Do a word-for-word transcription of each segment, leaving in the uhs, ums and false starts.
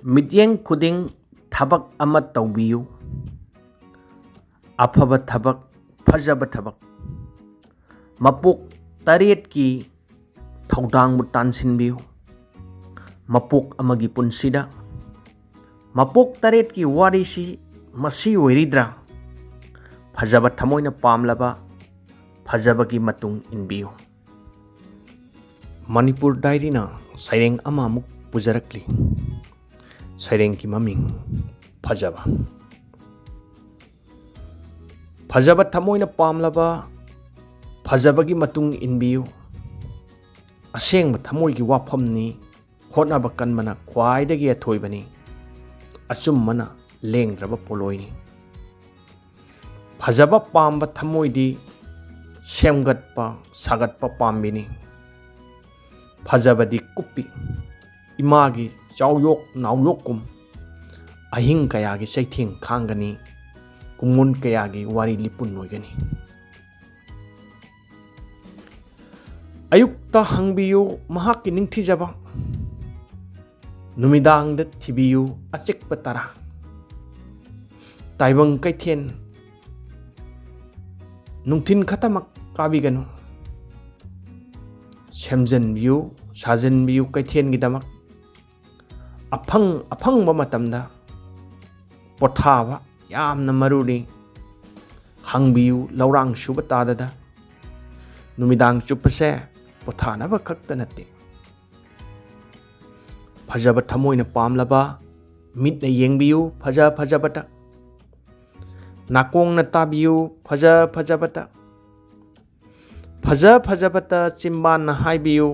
ꯃꯤꯠꯌꯦꯡ ꯈꯨꯗꯤꯡ ꯊꯕꯛ ꯑꯃ ꯇꯧꯕꯤꯌꯨ꯫ ꯑꯐꯕ ꯊꯕꯛ, ꯐꯖꯕ ꯊꯕꯛ꯫ ꯃꯄꯣꯛ ꯇꯔꯦꯠꯀꯤ ꯊꯧꯗꯥꯡꯕꯨ ꯇꯥꯟꯁꯤꯟꯕꯤꯌꯨ꯫ ꯃꯄꯣꯛ ꯑꯃꯒꯤ ꯄꯨꯟꯁꯤꯗ ꯃꯄꯣꯛ ꯇꯔꯦꯠꯀꯤ ꯋꯥꯔꯤꯁꯤ ꯃꯁꯤ ꯑꯣꯏꯔꯤꯗ꯭ꯔꯥ? ꯐꯖꯕ ꯊꯃꯣꯏꯅ ꯄꯥꯝꯂꯕ ꯐꯖꯕꯒꯤ ꯃꯇꯨꯡ ꯏꯟꯕꯤꯌꯨ꯫ ꯃꯅꯤꯄꯨꯔ ꯗꯥꯏꯔꯤꯅ ꯁꯩꯔꯦꯡ ꯑꯃꯃꯨꯛ ꯄꯨꯖꯔꯛꯂꯤ꯫ ꯁꯩꯔꯦꯡꯒꯤ ꯃꯃꯤꯡ ꯐꯖꯕ꯫ ꯐꯖꯕ ꯊꯃꯣꯏꯅ ꯄꯥꯝꯂꯕ ꯐꯖꯕꯒꯤ ꯃꯇꯨꯡ ꯏꯟꯕꯤꯌꯨ꯫ ꯑꯁꯦꯡꯕ ꯊꯃꯣꯏꯒꯤ ꯋꯥꯐꯝꯅꯤ꯫ ꯍꯣꯠꯅꯕ ꯀꯟꯕꯅ ꯈ꯭ꯋꯥꯏꯗꯒꯤ ꯑꯊꯣꯏꯕꯅꯤ꯫ ꯑꯆꯨꯝꯕꯅ ꯂꯦꯡꯗ꯭ꯔꯕ ꯄꯣꯠꯂꯣꯏꯅꯤ꯫ ꯐꯖꯕ ꯄꯥꯝꯕ ꯊꯃꯣꯏꯗꯤ ꯁꯦꯝꯒꯠꯄ ꯁꯥꯒꯠꯄ ꯄꯥꯝꯕꯤꯅꯤ꯫ ꯐꯖꯕꯗꯤ ꯀꯨꯞꯄꯤ꯫ ꯏꯃꯥꯒꯤ ꯆꯥꯎꯌꯣꯛ ꯅꯥꯎꯌꯣꯛꯀꯨꯝ ꯑꯍꯤꯡ ꯀꯌꯥꯒꯤ ꯆꯩꯊꯦꯡ ꯈꯥꯡꯒꯅꯤ꯫ ꯀꯨꯡꯑꯣꯟ ꯀꯌꯥꯒꯤ ꯋꯥꯔꯤ ꯂꯤꯄꯨꯟ ꯑꯣꯏꯒꯅꯤ꯫ ꯑꯌꯨꯛꯇ ꯍꯪꯕꯤꯌꯨ ꯃꯍꯥꯛꯀꯤ ꯅꯤꯡꯊꯤꯖꯕ꯫ ꯅꯨꯃꯤꯗꯥꯡꯗ ꯊꯤꯕꯤꯌꯨ ꯑꯆꯤꯛꯄ ꯇꯔꯥ꯫ ꯇꯥꯏꯕꯪ ꯀꯩꯊꯦꯜ ꯅꯨꯡꯊꯤꯟ ꯈꯛꯇꯃꯛ ꯀꯥꯕꯤꯒꯅꯨ꯫ ꯁꯦꯝꯖꯤꯟꯕꯤꯌꯨ, ꯁꯥꯖꯤꯟꯕꯤꯌꯨ ꯀꯩꯊꯦꯜꯒꯤꯗꯃꯛ꯫ ꯑꯐꯪ ꯑꯐꯪꯕ ꯃꯇꯝꯗ ꯄꯣꯊꯥꯕ ꯌꯥꯝꯅ ꯃꯔꯨꯅꯤ꯫ ꯍꯪꯕꯤꯌꯨ ꯂꯧꯔꯥꯡ ꯁꯨꯕ ꯇꯥꯗꯗ꯫ ꯅꯨꯃꯤꯗꯥꯡ ꯆꯨꯞꯄꯁꯦ ꯄꯣꯊꯥꯅꯕ ꯈꯛꯇ ꯅꯠꯇꯦ꯫ ꯐꯖꯕ ꯊꯃꯣꯏꯅ ꯄꯥꯝꯂꯕ ꯃꯤꯠꯅ ꯌꯦꯡꯕꯤꯌꯨ ꯐꯖ ꯐꯖꯕꯇ꯫ ꯅꯥꯀꯣꯡꯅ ꯇꯥꯕꯤꯌꯨ ꯐꯖ ꯐꯖꯕꯇ꯫ ꯐꯖ ꯐꯖꯕꯇ ꯆꯤꯝꯕꯥꯟꯅ ꯍꯥꯏꯕꯤꯌꯨ꯫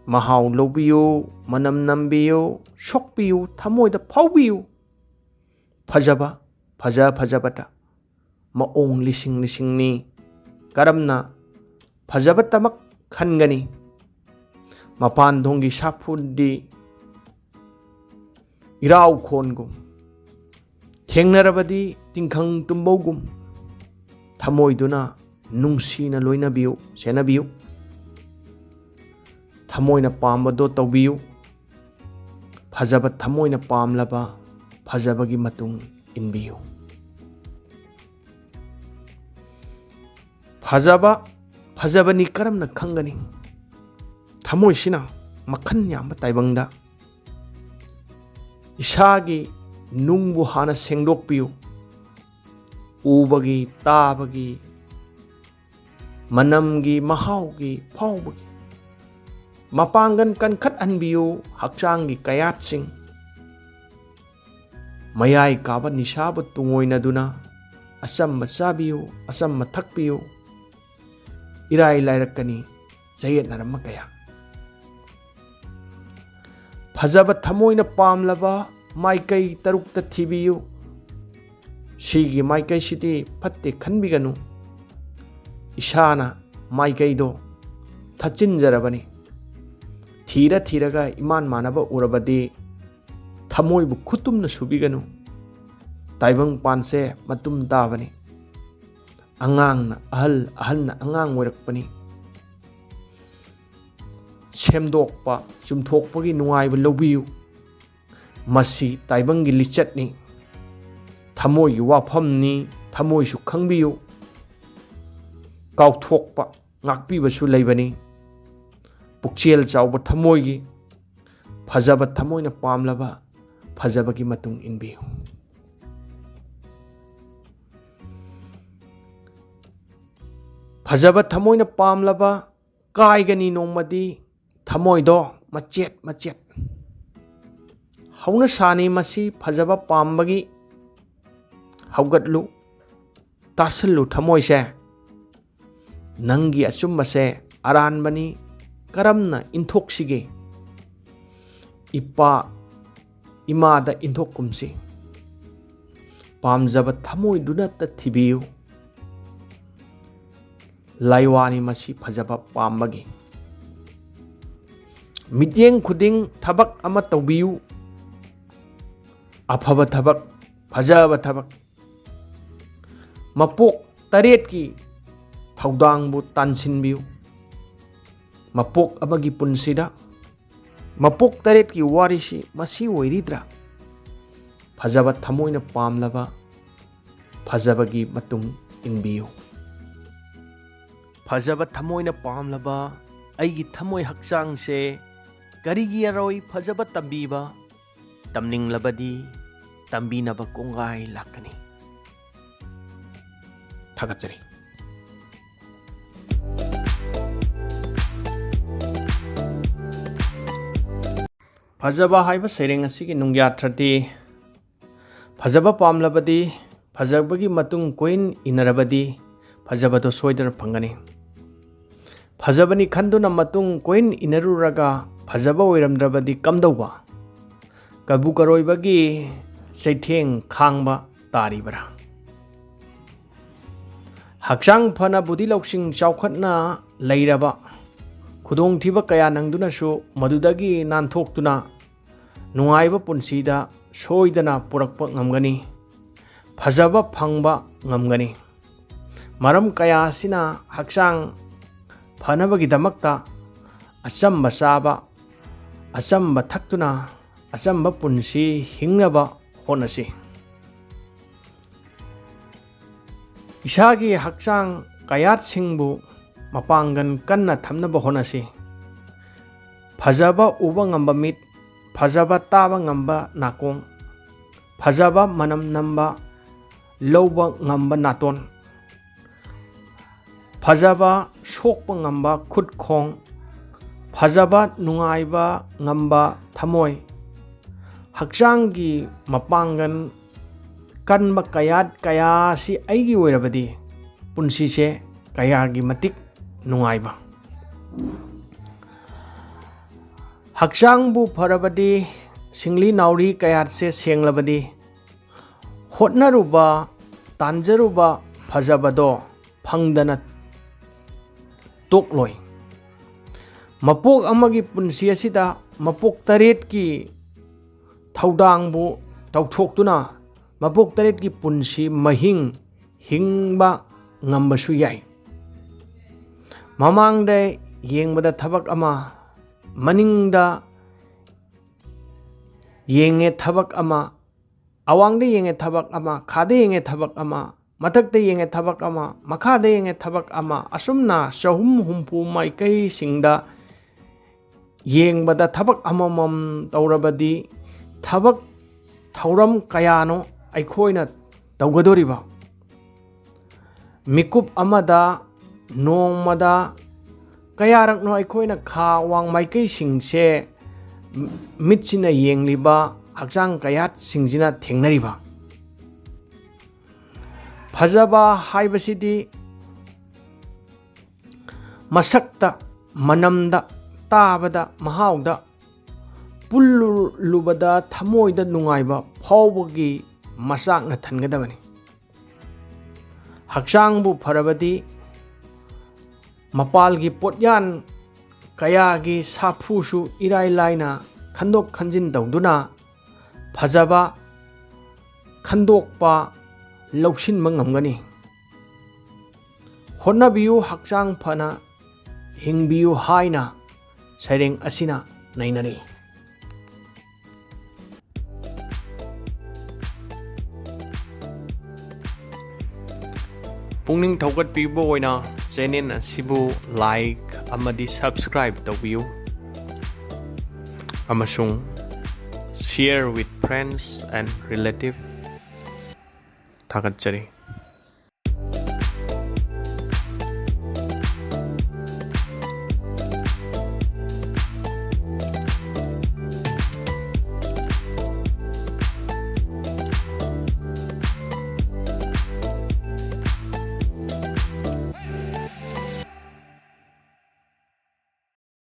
ꯃꯍꯥꯎ ꯂꯧꯕꯤꯌꯨ, ꯃꯅꯝ ꯅꯝꯕꯤꯌꯨ, ꯁꯣꯛꯄꯤꯌꯨ, ꯊꯃꯣꯏꯗ ꯐꯥꯎꯕꯤꯌꯨ꯫ ꯐꯖꯕ ꯐꯖ ꯐꯖꯕꯇ꯫ ꯃꯑꯣꯡ ꯂꯤꯁꯤꯡ ꯂꯤꯁꯤꯡꯅꯤ꯫ ꯀꯔꯝꯅ ꯐꯖꯕꯇꯃꯛ ꯈꯟꯒꯅꯤ? ꯃꯄꯥꯟ ꯊꯣꯡꯒꯤ ꯁꯥꯐꯨꯗꯤ ꯏꯔꯥꯎ ꯈꯣꯟꯒꯨꯝ, ꯊꯦꯡꯅꯔꯕꯗꯤ ꯇꯤꯡꯈꯪ ꯇꯨꯝꯕꯧꯒꯨꯝ, ꯊꯃꯣꯏꯗꯨꯅ ꯅꯨꯡꯁꯤꯅ ꯂꯣꯏꯅꯕꯤꯌꯨ, ꯁꯦꯟꯅꯕꯤꯌꯨ꯫ ꯊꯃꯣꯏꯅ ꯄꯥꯝꯕꯗꯣ ꯇꯧꯕꯤꯌꯨ꯫ ꯐꯖꯕ ꯊꯃꯣꯏꯅ ꯄꯥꯝꯂꯕ ꯐꯖꯕꯒꯤ ꯃꯇꯨꯡ ꯏꯟꯕꯤꯌꯨ꯫ ꯐꯖꯕ, ꯐꯖꯕꯅꯤ ꯀꯔꯝꯅ ꯈꯪꯒꯅꯤ? ꯊꯃꯣꯏꯁꯤꯅ ꯃꯈꯜ ꯌꯥꯝꯕ ꯇꯥꯏꯕꯪꯗ ꯏꯁꯥꯒꯤ ꯅꯨꯡꯕꯨ ꯍꯥꯟꯅ ꯁꯦꯡꯗꯣꯛꯄꯤꯌꯨ꯫ ꯎꯕꯒꯤ, ꯇꯥꯕꯒꯤ, ꯃꯅꯝꯒꯤ, ꯃꯍꯥꯎꯒꯤ, ꯐꯥꯎꯕꯒꯤ ꯃꯄꯥꯡꯒꯜ ꯀꯟꯈꯠꯍꯟꯕꯤꯌꯨ꯫ ꯍꯛꯆꯥꯡꯒꯤ ꯀꯌꯥꯠꯁꯤꯡ, ꯃꯌꯥꯏ ꯀꯥꯕ ꯅꯤꯁꯥꯕꯨ ꯇꯨꯡꯑꯣꯏꯅꯗꯨꯅ ꯑꯆꯝꯕ ꯆꯥꯕꯤꯌꯨ, ꯑꯆꯝꯕ ꯊꯛꯄꯤꯌꯨ꯫ ꯏꯔꯥꯏ ꯂꯥꯏꯔꯛꯀꯅꯤ ꯆꯌꯦꯠꯅꯔꯝꯕ ꯀꯌꯥ꯫ ꯐꯖꯕ ꯊꯃꯣꯏꯅ ꯄꯥꯝꯂꯕ ꯃꯥꯏꯀꯩ ꯇꯔꯨꯛꯇ ꯊꯤꯕꯤꯌꯨ꯫ ꯁꯤꯒꯤ ꯃꯥꯏꯀꯩꯁꯤꯗꯤ ꯐꯠꯇꯦ ꯈꯟꯕꯤꯒꯅꯨ꯫ ꯏꯁꯥꯅ ꯃꯥꯏꯀꯩꯗꯣ ꯊꯠꯆꯤꯟꯖꯔꯕꯅꯤ꯫ ꯊꯤꯔ ꯊꯤꯔꯒ ꯏꯃꯥꯟ ꯃꯥꯟꯅꯕ ꯎꯔꯕꯗꯤ ꯊꯃꯣꯏꯕꯨ ꯈꯨꯇꯨꯝꯅ ꯁꯨꯕꯤꯒꯅꯨ꯫ ꯇꯥꯏꯕꯪ ꯄꯥꯟꯁꯦ ꯃꯇꯨꯝ ꯇꯥꯕꯅꯤ꯫ ꯑꯉꯥꯡꯅ ꯑꯍꯜ, ꯑꯍꯜꯅ ꯑꯉꯥꯡ ꯑꯣꯏꯔꯛꯄꯅꯤ꯫ ꯁꯦꯝꯗꯣꯛꯄ, ꯆꯨꯝꯊꯣꯛꯄꯒꯤ ꯅꯨꯡꯉꯥꯏꯕ ꯂꯧꯕꯤꯌꯨ꯫ ꯃꯁꯤ ꯇꯥꯏꯕꯪꯒꯤ ꯂꯤꯆꯠꯅꯤ, ꯊꯃꯣꯏꯒꯤ ꯋꯥꯐꯝꯅꯤ, ꯊꯃꯣꯏꯁꯨ ꯈꯪꯕꯤꯌꯨ꯫ ꯀꯥꯎꯊꯣꯛꯄ, ꯉꯥꯛꯄꯤꯕꯁꯨ ꯂꯩꯕꯅꯤ꯫ ꯄꯨꯛꯆꯦꯜ ꯆꯥꯎꯕ ꯊꯃꯣꯏꯒꯤ, ꯐꯖꯕ ꯊꯃꯣꯏꯅ ꯄꯥꯝꯂꯕ ꯐꯖꯕꯒꯤ ꯃꯇꯨꯡ ꯏꯟꯕꯤꯌꯨ꯫ ꯐꯖꯕ ꯊꯃꯣꯏꯅ ꯄꯥꯝꯂꯕ ꯀꯥꯏꯒꯅꯤ ꯅꯣꯡꯃꯗꯤ ꯊꯃꯣꯏꯗꯣ ꯃꯆꯦꯠ ꯃꯆꯦꯠ꯫ ꯍꯧꯅꯁꯥꯅꯤ ꯃꯁꯤ ꯐꯖꯕ ꯄꯥꯝꯕꯒꯤ꯫ ꯍꯧꯒꯠꯂꯨ, ꯇꯥꯁꯜꯂꯨ ꯊꯃꯣꯏꯁꯦ꯫ ꯅꯪꯒꯤ ꯑꯆꯨꯝꯕꯁꯦ ꯑꯔꯥꯟꯕꯅꯤ, ꯀꯔꯝꯅ ꯏꯟꯊꯣꯛꯁꯤꯒꯦ? ꯏꯄꯥ ꯏꯃꯥꯗ ꯏꯟꯊꯣꯛꯀꯨꯝꯁꯤ꯫ ꯄꯥꯝꯖꯕ ꯊꯃꯣꯏꯗꯨꯅꯇ ꯊꯤꯕꯤꯌꯨ꯫ ꯂꯥꯏꯋꯥꯅꯤ ꯃꯁꯤ ꯐꯖꯕ ꯄꯥꯝꯕꯒꯤ꯫ ꯃꯤꯠꯌꯦꯡ ꯈꯨꯗꯤꯡ ꯊꯕꯛ ꯑꯃ ꯇꯧꯕꯤꯌꯨ꯫ ꯑꯐꯕ ꯊꯕꯛ, ꯐꯖꯕ ꯊꯕꯛ꯫ ꯃꯄꯣꯛ ꯇꯔꯦꯠꯀꯤ ꯊꯧꯗꯥꯡꯕꯨ ꯇꯥꯟꯁꯤꯟꯕꯤꯌꯨ꯫ ꯃꯄꯣꯛ ꯑꯃꯒꯤ ꯄꯨꯟꯁꯤꯗ ꯃꯄꯣꯛ ꯇꯔꯦꯠꯀꯤ ꯋꯥꯔꯤꯁꯤ ꯃꯁꯤ ꯑꯣꯏꯔꯤꯗ꯭ꯔꯥ? ꯐꯖꯕ ꯊꯃꯣꯏꯅ ꯄꯥꯝꯂꯕ ꯐꯖꯕꯒꯤ ꯃꯇꯨꯡ ꯏꯟꯕꯤꯌꯨ꯫ ꯐꯖꯕ ꯊꯃꯣꯏꯅ ꯄꯥꯝꯂꯕ ꯑꯩꯒꯤ ꯊꯃꯣꯏ ꯍꯛꯆꯥꯡꯁꯦ ꯀꯔꯤꯒꯤ ꯌꯥꯔꯣꯏ ꯐꯖꯕ ꯇꯝꯕꯤꯕ? ꯇꯝꯅꯤꯡꯂꯕꯗꯤ ꯇꯝꯕꯤꯅꯕ ꯀꯣꯡꯒꯥꯏ ꯂꯥꯛꯀꯅꯤ꯫ ꯊꯥꯒꯠꯆꯔꯤ꯫ ꯐꯖꯕ ꯍꯥꯏꯕ ꯁꯩꯔꯦꯡ ꯑꯁꯤꯒꯤ ꯅꯨꯡꯌꯥꯊ꯭ꯔꯗꯤ, ꯐꯖꯕ ꯄꯥꯝꯂꯕꯗꯤ, ꯐꯖꯕꯒꯤ ꯃꯇꯨꯡ ꯀꯣꯏꯟ ꯏꯟꯅꯔꯕꯗꯤ, ꯐꯖꯕꯗꯣ ꯁꯣꯏꯗꯅ ꯐꯪꯒꯅꯤ꯫ ꯐꯖꯕꯅꯤ ꯈꯟꯗꯨꯅ ꯃꯇꯨꯡ ꯀꯣꯏꯟ ꯏꯟꯅꯔꯨꯔꯒ ꯐꯖꯕ ꯑꯣꯏꯔꯝꯗ꯭ꯔꯕꯗꯤ ꯀꯝꯗꯧꯕ? ꯀꯕꯨ ꯀꯔꯣꯏꯕꯒꯤ ꯆꯩꯊꯦꯡ ꯈꯥꯡꯕ ꯇꯥꯔꯤꯕ꯭ꯔꯥ? ꯍꯛꯆꯥꯡ ꯐꯅ ꯕꯨꯙꯤ ꯂꯧꯁꯤꯡ ꯆꯥꯎꯈꯠꯅ ꯂꯩꯔꯕ, ꯈꯨꯗꯣꯡꯊꯤꯕ ꯀꯌꯥ ꯅꯪꯗꯨꯅꯁꯨ ꯃꯗꯨꯗꯒꯤ ꯅꯥꯟꯊꯣꯛꯇꯨꯅ ꯅꯨꯡꯉꯥꯏꯕ ꯄꯨꯟꯁꯤꯗ ꯁꯣꯏꯗꯅ ꯄꯨꯔꯛꯄ ꯉꯝꯒꯅꯤ, ꯐꯖꯕ ꯐꯪꯕ ꯉꯝꯒꯅꯤ꯫ ꯃꯔꯝ ꯀꯌꯥ ꯑꯁꯤꯅ ꯍꯛꯆꯥꯡ ꯐꯅꯕꯒꯤꯗꯃꯛꯇ ꯑꯆꯝꯕ ꯆꯥꯕ, ꯑꯆꯝꯕ ꯊꯛꯇꯨꯅ ꯑꯆꯝꯕ ꯄꯨꯟꯁꯤ ꯍꯤꯡꯅꯕ ꯍꯣꯠꯅꯁꯤ꯫ ꯏꯁꯥꯒꯤ ꯍꯛꯆꯥꯡ ꯀꯌꯥꯠꯁꯤꯡꯕꯨ ꯃꯄꯥꯡꯒꯜ ꯀꯟꯅ ꯊꯝꯅꯕ ꯍꯣꯠꯅꯁꯤ꯫ ꯐꯖꯕ ꯎꯕ ꯉꯝꯕ ꯃꯤꯠ, ꯐꯖꯕ ꯇꯥꯕ ꯉꯝꯕ ꯅꯥꯀꯣꯡ, ꯐꯖꯕ ꯃꯅꯝ ꯅꯝꯕ ꯂꯧꯕ ꯉꯝꯕ ꯅꯥꯇꯣꯟ, ꯐꯖꯕ ꯁꯣꯛꯄ ꯉꯝꯕ ꯈꯨꯠ ꯈꯣꯡ, ꯐꯖꯕ ꯅꯨꯡꯉꯥꯏꯕ ꯉꯝꯕ ꯊꯃꯣꯏ, ꯍꯛꯆꯥꯡꯒꯤ ꯃꯄꯥꯡꯒꯜ ꯀꯟꯕ ꯀꯌꯥꯠ ꯀꯌꯥ ꯑꯁꯤ ꯑꯩꯒꯤ ꯑꯣꯏꯔꯕꯗꯤ ꯄꯨꯟꯁꯤꯁꯦ ꯀꯌꯥꯒꯤ ꯃꯇꯤꯛ ꯅꯨꯡꯉꯥꯏꯕ꯫ ꯍꯛꯆꯥꯡꯕꯨ ꯐꯔꯕꯗꯤ, ꯁꯤꯡꯂꯤ ꯅꯥꯎꯔꯤ ꯀꯌꯥꯠꯁꯦ ꯁꯦꯡꯂꯕꯗꯤ, ꯍꯣꯠꯅꯔꯨꯕ, ꯇꯥꯟꯖꯔꯨꯕ ꯐꯖꯕꯗꯣ ꯐꯪꯗꯅ ꯇꯣꯛꯂꯣꯏ꯫ ꯃꯄꯣꯛ ꯑꯃꯒꯤ ꯄꯨꯟꯁꯤ ꯑꯁꯤꯗ ꯃꯄꯣꯛ ꯇꯔꯦꯠꯀꯤ ꯊꯧꯗꯥꯡꯕꯨ ꯇꯧꯊꯣꯛꯇꯨꯅ ꯃꯄꯣꯛ ꯇꯔꯦꯠꯀꯤ ꯄꯨꯟꯁꯤ ꯃꯍꯤꯡ ꯍꯤꯡꯕ ꯉꯝꯕꯁꯨ ꯌꯥꯏ꯫ ꯃꯃꯥꯡꯗ ꯌꯦꯡꯕꯗ ꯊꯕꯛ ꯑꯃ, ꯃꯅꯤꯡꯗ ꯌꯦꯡꯉꯦ ꯊꯕꯛ ꯑꯃ, ꯑꯋꯥꯡꯗ ꯌꯦꯡꯉꯦ ꯊꯕꯛ ꯑꯃ, ꯈꯥꯗ ꯌꯦꯡꯉꯦ ꯊꯕꯛ ꯑꯃ, ꯃꯊꯛꯇ ꯌꯦꯡꯉꯦ ꯊꯕꯛ ꯑꯃ, ꯃꯈꯥꯗ ꯌꯦꯡꯉꯦ ꯊꯕꯛ ꯑꯃ, ꯑꯁꯨꯝꯅ ꯆꯍꯨꯝ ꯍꯨꯝꯐꯨ ꯃꯥꯏꯀꯩꯁꯤꯡꯗ ꯌꯦꯡꯕꯗ ꯊꯕꯛ ꯑꯃꯃꯝ ꯇꯧꯔꯕꯗꯤ ꯊꯕꯛ ꯊꯧꯔꯝ ꯀꯌꯥꯅꯣ ꯑꯩꯈꯣꯏꯅ ꯇꯧꯒꯗꯧꯔꯤꯕ? ꯃꯤꯀꯨꯞ ꯑꯃꯗ, ꯅꯣꯡꯃꯗ ꯀꯌꯥꯔꯛꯅꯣ ꯑꯩꯈꯣꯏꯅ ꯈꯥ ꯋꯥꯡ ꯃꯥꯏꯀꯩꯁꯤꯡꯁꯦ ꯃꯤꯠꯁꯤꯅ ꯌꯦꯡꯂꯤꯕ, ꯍꯛꯆꯥꯡ ꯀꯌꯥꯠꯁꯤꯡꯁꯤꯅ ꯊꯦꯡꯅꯔꯤꯕ? ꯐꯖꯕ ꯍꯥꯏꯕꯁꯤꯗꯤ ꯃꯁꯛꯇ, ꯃꯅꯝꯗ, ꯇꯥꯕꯗ, ꯃꯍꯥꯎꯗ, ꯄꯨꯜꯂꯨꯕꯗ ꯊꯃꯣꯏꯗ ꯅꯨꯡꯉꯥꯏꯕ ꯐꯥꯎꯕꯒꯤ ꯃꯆꯥꯛꯅ ꯊꯟꯒꯗꯕꯅꯤ꯫ ꯍꯛꯆꯥꯡꯕꯨ ꯐꯔꯕꯗꯤ ꯃꯄꯥꯜꯒꯤ ꯄꯣꯠꯌꯥꯟ ꯀꯌꯥꯒꯤ ꯁꯥꯐꯨꯁꯨ ꯏꯔꯥꯏ ꯂꯥꯏꯅ ꯈꯟꯗꯣꯛ ꯈꯟꯖꯤꯟ ꯇꯧꯗꯨꯅ ꯐꯖꯕ ꯈꯟꯗꯣꯛꯄ, ꯂꯧꯁꯤꯟꯕ ꯉꯝꯒꯅꯤ꯫ ꯍꯣꯠꯅꯕꯤꯌꯨ, ꯍꯛꯆꯥꯡ ꯐꯅ ꯍꯤꯡꯕꯤꯌꯨ ꯍꯥꯏꯅ ꯁꯩꯔꯦꯡ ꯑꯁꯤꯅ ꯅꯩꯅꯔꯤ꯫ ꯄꯨꯛꯅꯤꯡ ꯊꯧꯒꯠꯄꯤꯕ ꯑꯣꯏꯅ ꯆꯦꯅꯦꯜ ꯑꯁꯤꯕꯨ ꯂꯥꯏꯛ ꯑꯃꯗꯤ ꯁꯕꯁꯀ꯭ꯔꯥꯏꯕ ꯇꯧꯕꯤꯌꯨ, ꯑꯃꯁꯨꯡ share with friends and relative꯫ ꯊꯥꯒꯠꯆꯔꯤ꯫